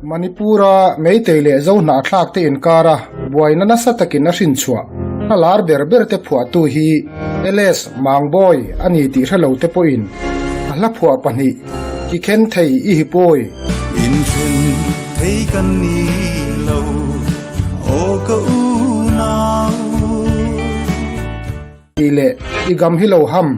Manipur-a Meitei leh Zo hnahthlak te inkara buaina nasa takin a hrinchhuah hla lar ber ber te phuahtu hi LS Mangbawi a ni tih hre lo te pawhin a hla phuah pahnih ki khen thei i hi pawi. Inthen thei kan ni lo aw ka unau. Tih leh i gam hi lo ham.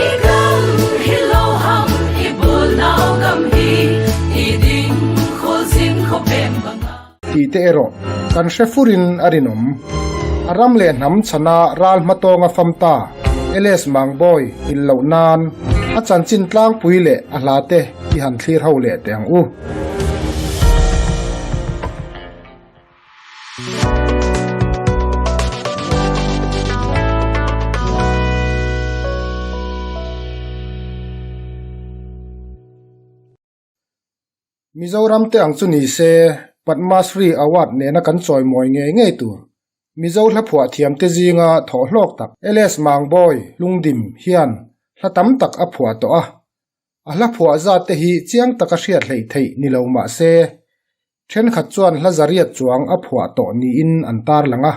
I gam hi lo ham, i bul nau gam hi, i ding khul zin khaw pem bang a. Tih te erawh kan hre furin a rinawm. A ram leh hnam chhana ral hmatawnga fam ta LS Mangbawi in loh nan a chanchin tlangpui leh a hla te i han thlir ho leh teh ang u. Mizoram te ang chu ni se Padma Shri Award nena kan chawimawi ngei ngei tur Mizo hla phuah thiam te zinga thawh hlawk tak LS Mangbawi Lungdim hian hla tam tak a phuah tawh a, a hla phuah zat te hi chiang taka hriat hleih theih ni lo mah se Thenkhat chuan hla zariat chuang a phuah tawh niin an tarlang a.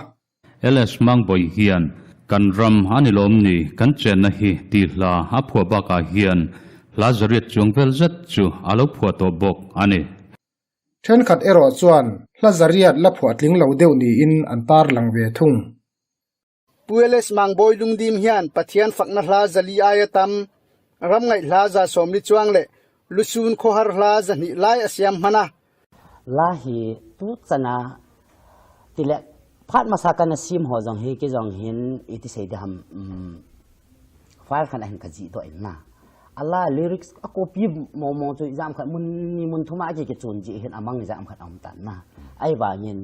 LS Mangbawi hian kan ram a ni lawm ni kan chenna hi tih hla a phuah bakah hian hla zariat chuang vel zet chu a lo phuah tawh bawk a ni. Thenkhat erawh chuan hla zariat la phuah tling lo deuh niin an tarlang ve thung. Pu LS Mangbawi lungdim hian Pathian fakna hla zali aia tam, ram ngaih hla 140 chuang leh lusun khawhar hla 200 lai a siam hman a. La hi tu chana ti le phat masa kan sim ho zong hi ki zong hin iti sei de ham file khan ahin ka ji to in na Allah lyrics a copy mo mo chu jam khat mun ni mun thuma ki ki chun ji hin amang jam khat am tan na ai ba ngin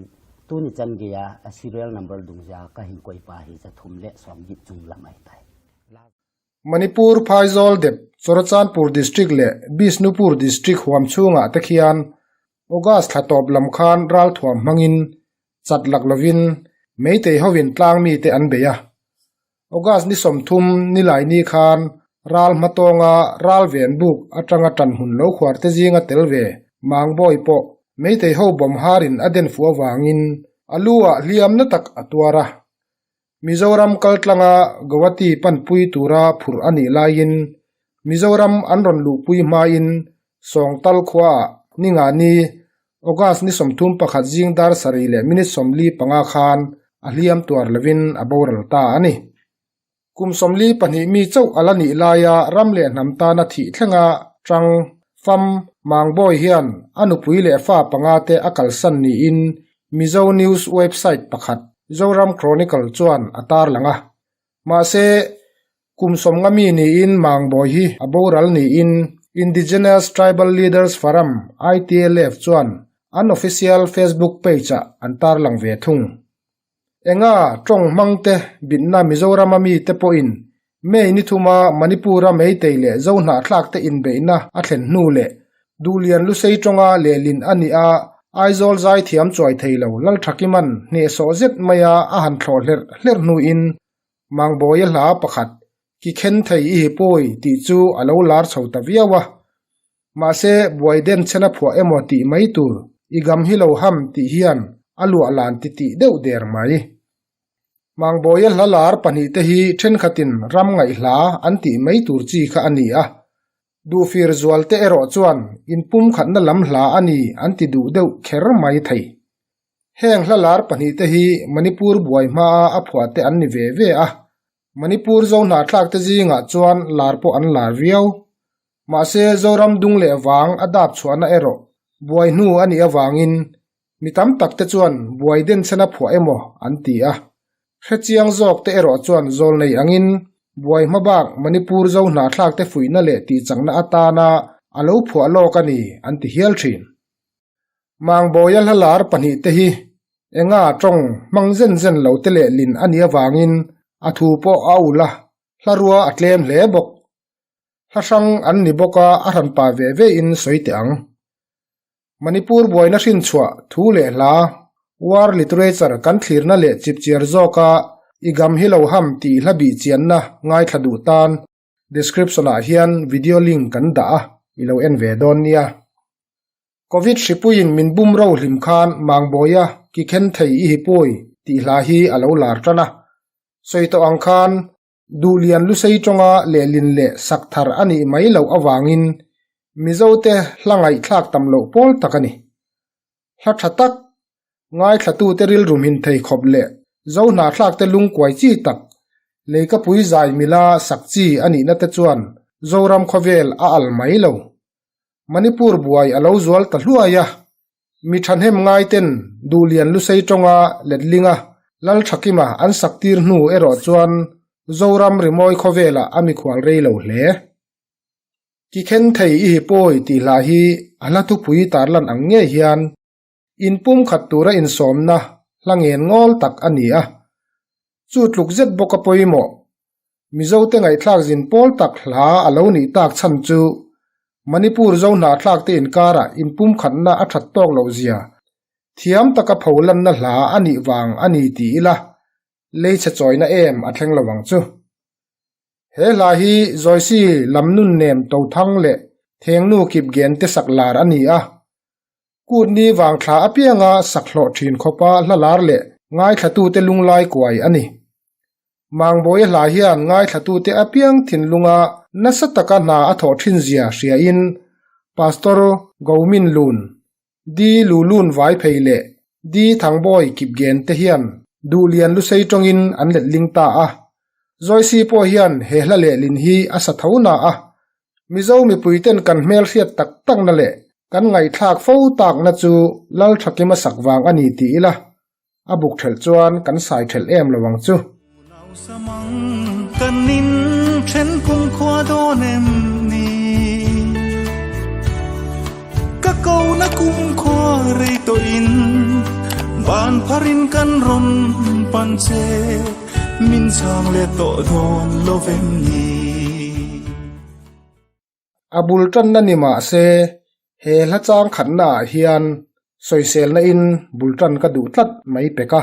Tuni chan ge a serial number dung ja ka hin koi pa hi za thum le som git chung lam ai tai. Manipur Phaizawl dep Churachandpur District leh Bishnupur District huam chhungah te khian August thla tawp lam khan ralthuam hmangin chat lak lovin Meitei hovin tlang mite an bei a. August ni 30 Nilaini khan ral hmatawnga ral ven buk atanga tanhmun lo khuar te zinga tel ve Mangbawi pawh Meitei ho bawm harin a den fuh avangin a lu ah hliam na tak a tuar a. Mizoram kaltlanga Guwahati panpui tura phurh a nih laiin Mizoram an rawn luhpui hmain Sawngtal khuaah Ningani August ni 31 zing dar sarih leh minute 45 khan a hliam tuar lovin a boral ta a ni. Kum 42 mi chauh a la nih laia ram leh hnam tana thih thlenga tang fam Mangbawi hian a nupui leh fa panga te a kalsan niin Mizo news website pakhat Zoram Chronicle chuan a tarlang a. Mahse, Kum sawmnga mi niin Mangbawi hi a boral niin Indigenous Tribal Leaders Forum, ITLF, chuan an official Facebook page-ah an tarlang ve thung. Enga tawng hmangte bitna Mizorama mite pawhin May ni thuma Manipur-a Meitei leh Zohnahthlakte inbeihna a thlen hnu leh Duhlian Lusei tawnga lehlin a nih a, Aizawl zaithiam chuai thei lo Lalthakiman hnehsawh zet maia a han thlawh hlerh hlerh hnuin Mangbawia hla pakhat, Ki khen thei i hi pawi tih chu a lo lar chho ta viau a. Mahse, buai den chhen a phuah emaw tih mai tur, i gam hi lo ham tih hian a luah lan ti tih deuh der mai. Mangbawia hla lar pahnih te hi thenkhatin ram ngaih hla an tih mai tur chi kha a ni a. Duhfir zual te erawh chuan inpumkhatna lam hla a ni an ti duh deuh kher mai thei. Heng hla lar pahnih te hi Manipur buai hmaa a phuah te an ni ve ve a, Manipur zo hnahthlak te zingah chuan lar pawh an lar viau. Mahse Zoram dung leh vang a dap chhuahna erawh buai hnu a nih avangin mi tam tak te chuan buai denchhen a phuah emaw an ti a. Hrechiang zawk te erawh chuan zawlnei angin buai hma bak Manipur zo hnahthlak te fuihna leh tihchakna atana a lo phuah lawk a ni an ti hial thin. Mangbawia hla lar pahnih te hi enga tawng hmang zen zen lo te leh lin a nih avangin a thu pawh a ul a, hla rua a tlem hle bawk. Hla hrang an ni bawk a, a hran pa ve ve in sawi teh ang. Manipur buaina hrinchhuah thu leh hla, war literature kan thlirna leh chipchiar zawka i gam hi lo ham tih hla bih chianna ngaithla duh tan description ah hian video link kan dah a, i lo en ve dawn nia. Covid hripuiin min bum ro hlim khan Mangbawiha ki khen thei i hi pawi tih hla hi a lo lar tan a. Sawi tawh ang khan Duhlian Lusei tawnga lehlin leh sak thar a nih mai loh avangin Mizote hla ngaihthlak tam loh pawl tak a ni. Hla tha tak, ngaithlatute rilru hmin thei khawp leh zo hnahthlakte lungkuai chi tak, leikapui zai mila sak chi a nihna te chuan Zoram khawvel a al mai lo. Manipur buai a lo zual ta hluai a, mi thahnem ngaiten Duhlian Lusei tawnga letlinga Lalthakima an sak tir hnu erawh chuan Zoram rimawi khawvelah a mikhual rei lo hle. Ki khen thei i hi pawi tih hla hi a hla thupui tarlan ang ngei hian inpum khat tura insawmna hla ngen ngawl tak a ni a. Chu tluk zet bawk a pawimawh. Mizote ngaihthlak zin pawl tak hla a lo nih tak chhan chu Manipur zo hnahthlakte inkarah inpum khatna a that tawk loh zia thiam taka pholanna hla a nih vang a ni ti ila leichhe chawina em a thleng lo ang chu. He hla hi Zawisi lam nun nem Tothang leh Thengnu Kipgen te sak lar a ni a. Kut ni vang thla apianga sak hlawh thin khawpa hla lar leh ngaithlatute lunglai kuai a ni. Mangbawia hla hian ngaithlatute apiang thinlunga nasa taka hna a thawh thin zia hriain Pastor Gomin Lun, Di Lulun Vaiphei leh Di Thangbawi Kipgen te hian Duhlian Lusei tawngin an letling ta a. Zawisi pawh hian he hla lehlin hi a sa tho na a. Mizo mipuiten kan hmelhriat tak takna leh kan ngaihthlak fo takna chu Lal Thakima sak vang a ni ti ila, a buk thelh chuan kan sai thelh em lo ang chu. Unau samang kan in then kum khua dawn em ni? Ka ko na kum khua rei tawh in van phar in kan rawn pan che min chhang leh tawh dawn lo vem ni? A bul tanna ni mah se, he hla chang khatna ah hian sawiselna in bul tan ka duh tlat mai pek a.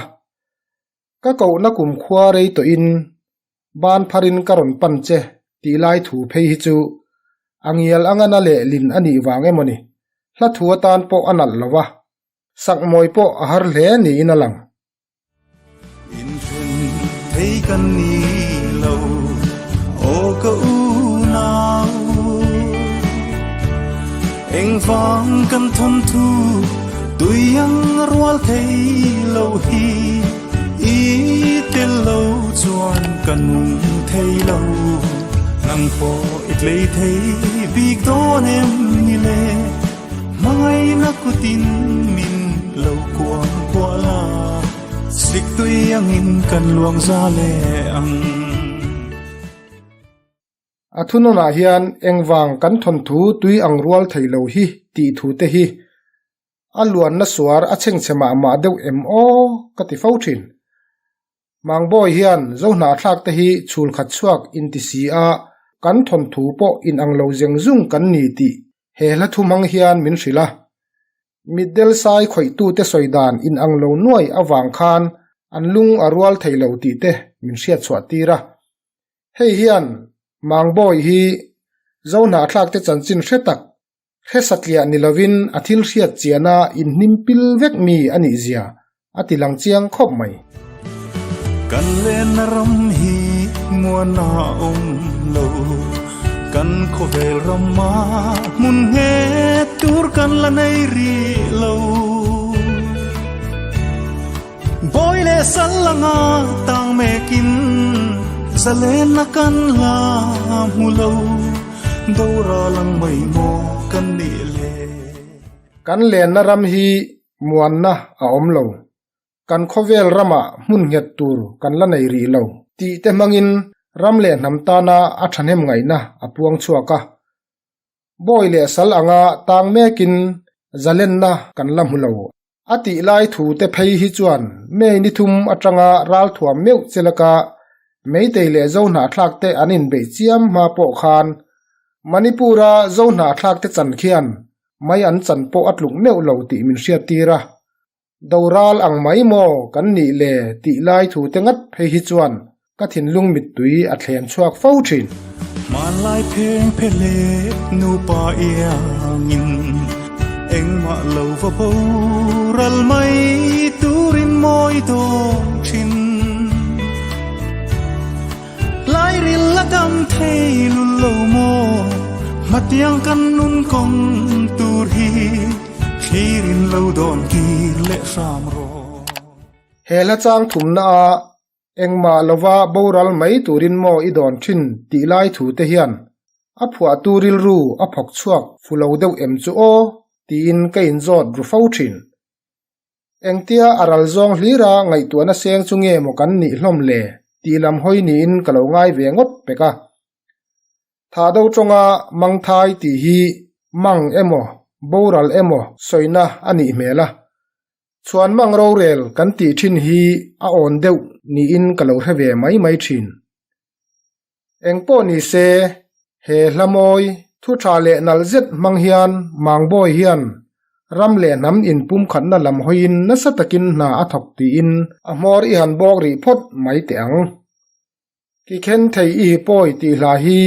Ka kohna kum khua rei tawh in ban phar in ka rawn pan che tih lai thu phei hi chu a ngial anga na leh lin a nih vang emaw ni, hla thu atan pawh a nalh lo va, sakmawi pawh a har hle niin a lang. Inthen thei kan ni lo, aw ka unau. Engvang kan thawmthu tui ang rual thei lo hi, i tel lo chuan ka nung thei lo. Nang pawh i tlei thei bik dawn em ni le? Hmangaihna kutin min lo kuang kuah la, sik tui angin kan luang za leh ang. A thunawnah hian engvang kan thawnthu tui ang rual thei lo hi tih thu te hi a luanna suar a chhengchhe mah mah deuh em aw ka ti fo thin. Mangbawi hian Zohnahthlak te hi chhul khat chhuak inti si a, kan thawnthu pawh inang lo zeng zung kan ni tih he hla thu hmang hian min hrilh a. Mitdel sai khawihtute sawi dan inang lo nuai avang khan an lung a rual thei lo tih te min hriat chhuah tir a. Hei hian Mangbawi hi Zohnahthlak te chanchin hre tak Hre satliah ni lovin a thil hriat chiana inhnim pil vek mi a nih zia a ti lang chiang khawp mai. Kan lenna ram hi muana awm lo, kan khawvel rama hmun nghet tur kan la nei rih lo. Bawi leh sal anga tang mekin zalenna kan la hmu lo. Dora lang mai maw kan nih le? Kan lenna ram hi muanna a awm lo. Kan khawvel ramah hmun nghet tur kan la nei rih lo tih te hmangin ram leh hnam tana a thahnem ngaihna a puang chhuak a. Bawi leh sal anga tang mekin zalenna kan la hmu lo. A tih lai thu te phei hi chuan May ni thum atanga ralthuam meuh che laka Meitei leh Zohnahthlak te an inbeih chiam hma pawh khan Manipur-a Zohnahthlak te chan khian mai an chan pawh a tluk meuh lo tih min hriattir a. Doral ang mai maw kan nih le tih lai thu te ngat phei hi chuan ka thinlung mittui a thlem chhuak fo thin. Hmanlai pheng phe leh nupa iangin. Engmah lo va boral mai turin mawi dawn thin. Lairil la dam thei lul lo maw, hmatiang kan nun kawng tur hi thlirin lo dawn kir leh hram rawh. He hla chang thumna a Engmah lova boral mai turin maw i dawn thin tih lai thu te hian a phuahtu rilru a phawk chhuak fu lo deuh em chu aw tiin ka inzawt ru fo thin. Engtia a ral zawng hlira ngaihtuahna seng chu nge maw kan nih hlawm le tih lam hawi niin ka lo ngai ve ngawt pek a. Thah do tawnga mangthai tih hi mang emaw boral emaw sawina a nih hmel a. Chhuan mang rorel kan tih thin hi a awn deuh niin ka lo hre ve mai mai thin. Engpawh ni se, he hla mawi, thu tha leh nalh zet hmang hian Mangbawi hian ram leh hnam inpumkhatna lam hawiin nasa takin hna a thawk tiin a hmawr i han bawk rih phawt mai teh ang. Ki khen thei i hi pawi tih hla hi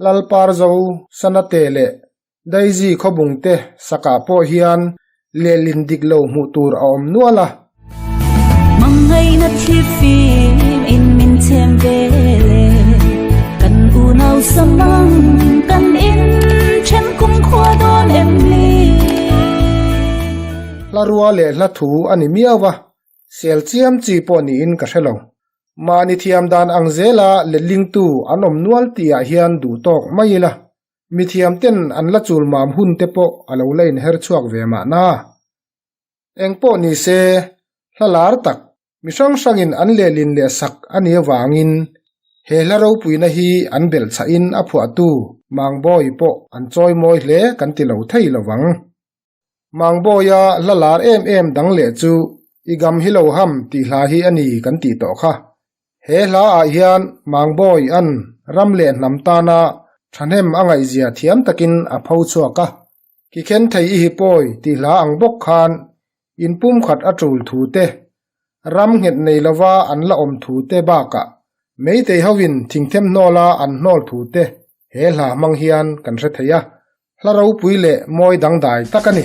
Lalparzo Sanate leh Daisy khawbung te sakah pawh hian lehlin dik lo hmuh tur a awm nual a. Hmangaihna thi fim in min chhem ve le, kan unau samang kan in then kum khua dawn em ni? Hla rua leh hla thu a ni miau a, sel chiam chi pawh niin ka hre lo. Mahni thiam dan ang zela letlingtu an awm nual tihah hian duh tawk mai ila. Mithiam ten an la chul mam hun te pawh a lo la inher chhuak ve mahna. Eng pawh ni se, hla lar tak, mi hrang hrangin an lehlin leh sak a nih avangin he hla ropuina hi an belh chhahin a phuahtu Mangbawi pawh an chawi mawi hle kan ti lo thei lo vang. Mangbawia hla lar em em dang leh chu I gam hi lo ham tih hla hi a ni kan tih tawh kha. He hla ah hian Mangbawi an ram leh hnam tana thahnem a ngaihzia thiam takin a pho chhuak a. Ki khen thei i hi pawi tih hla ang bawk khan in pumkhat a tul thu te, ram nghet nei lova an la awm thu te bakah Meitei hoin thingthem hnawla an hnawl thu te he hla hmang hian kan hre thei a. Hla ropui leh mawi dangdai tak a ni.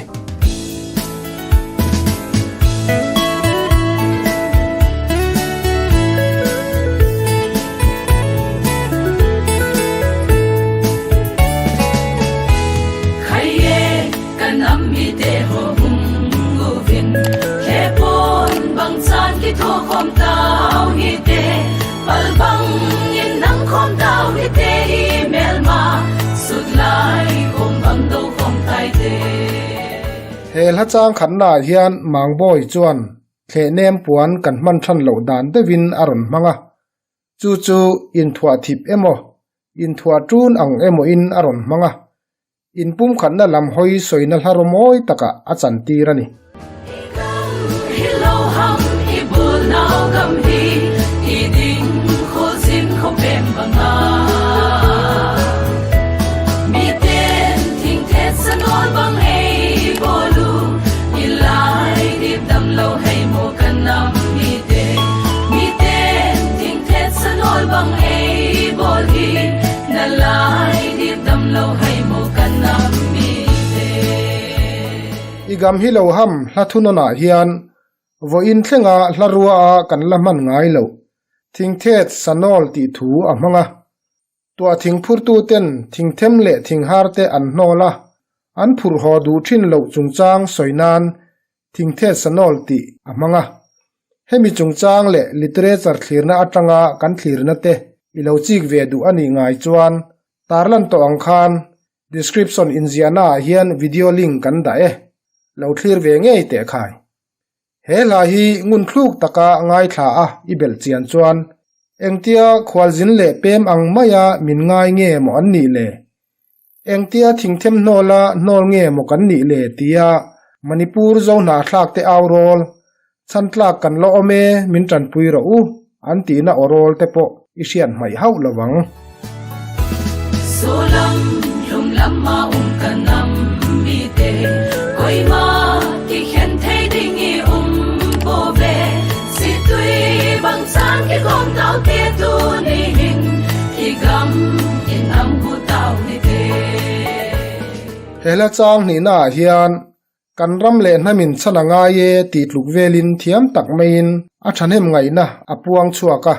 He hla chang khatnaah hian Mangbawi chuan thlehnem puan kan hman than loh dan deuhin a rawn hmang a, chu chu inthuah thip emaw, inthuah tun ang emawin a rawn hmang a. Inpumkhatna lam hawi sawina hla rawmawi takah a chantir a ni. I gam hi lo ham hla thunawnah hian vawiin thlenga hla rua a kan la hman ngai loh thingthet sanawl tih thu a hmang a. Tuah thing phurtuten thingthem leh thinghar te an hnawl a, an phurh haw duh thin loh chungchang sawi nan thingthet sanawl tih a hmang a. Hemi chungchang leh literature thlirna atanga kan thlirna te i lo chik ve duh a nih ngai chuan tarlan tawh ang khan description inziahna ah hian video link kan dah e. Lo thlir ve ngei teh khai. He hla hi ngun thluk taka ngaithla a i belh chian chuan engtia khualzin leh pem ang maia min ngai nge maw an nih le? Engtia thingthem hnawla hnawl nge maw kan nih le tia Manipur zo hnahthlak te au rawl, chhan tlak kan la awm e min tanpui rawh u an tihna aw rawl te pawh i hriat hmaih hauh lo vang. Sulam hlum lam a um ka nam mi te Koima ki khen thei ding i um bo ve Si tui bang chan ki kom tau te tu ni hin I gam in am hu tau ni te. He hla chang hnihna ah hian. Kan ram leh hnamin chhan a ngai e tih tluk velin thiam tak maiin a thahnem ngaihna a puang chhuak a.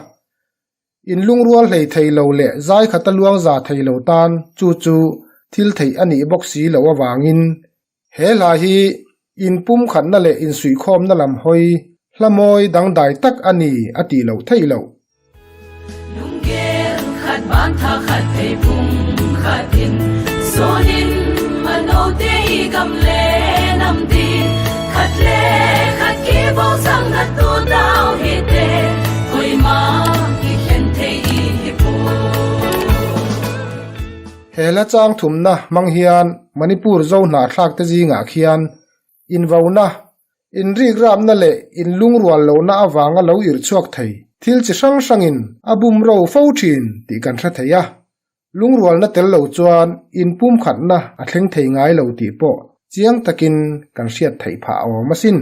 In lungrual hlei thei lo leh zai khata luang za thei lo tan chu chu thil theih a nih bawk si loh avangin he hla hi inpumkhatna leh insuihkhawmna lam hawi hla mawi dangdai tak a ni a tih loh theih loh. Lungkel khat ban tha khat thei phung khat in sawnin mano te i gam le nam di khat le khat ki vo sang na tu tau hi te koi ma ki khen thei i hi po. He hla chang thumna hmang hian Manipur zo hnahthlak te zingah khian Invauna, inrikrapna leh inlungrual lohna avanga lo irh chhuak thei thil chi hrang hrangin a bum ro fo thin tih kan hre thei a. Lungrualna tel lo chuan inpumkhatna a thleng thei ngai lo tih pawh chiang takin kan hriat theih phah a awm asin.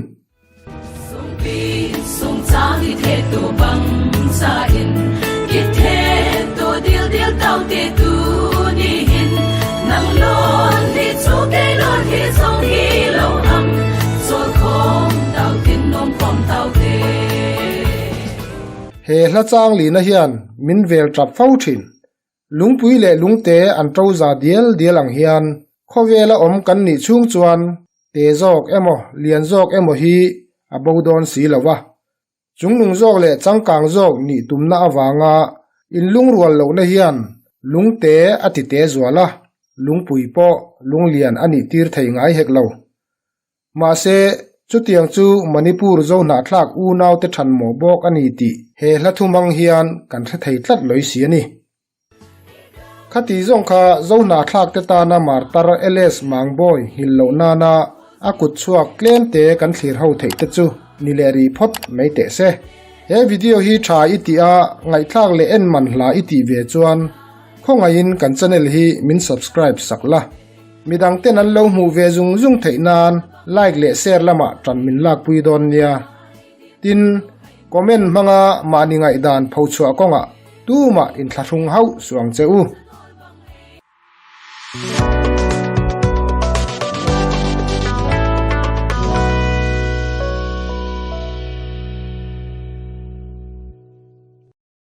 Sungpi sungchang i the tu bang cha in ki the tu dil dil tau te tu ni hin nang lon hi chu ke lon hi zong hi lo am chol khom tau tin nom khom tau te. He hla chang lina hian min vel tap fo thin. Lungpui leh lungte an to za dial dial ang hian khawvela awm kan nih chhung chuan te zawk emaw lian zawk emaw hi a bo dawn si lo va. Chungnung zawk leh changkang zawk nih tumna avanga inlungrual lohna hian lungte a ti te zual a, lungpui pawh lunglian a nih tir thei ngai hek lo. Mahse, chutiang chu Manipur Zohnahthlak unaute thanmawh bawk a ni tih he hla thumang hian kan hre thei tlat lawih si a ni. Khati zawng kha Zohnahthlakte tana martar LS Mangbawi nghilh loh nana a kut chhuak tlemte kan thlir ho theih te chu ni leh rih phawt mai teh se. He video hi tha i tih a, ngaihthlak leh en man hla i tih ve chuan khawngaihin kan channel hi min subscribe sak la. Midang ten an lo hmuh ve zung zung theih nan like leh share lamah tan min lakpui dawn nia. Tin, comment hmanga mahni ngaihdan phochhuah kawngah tumah inthlahrung hauh suh ang che u.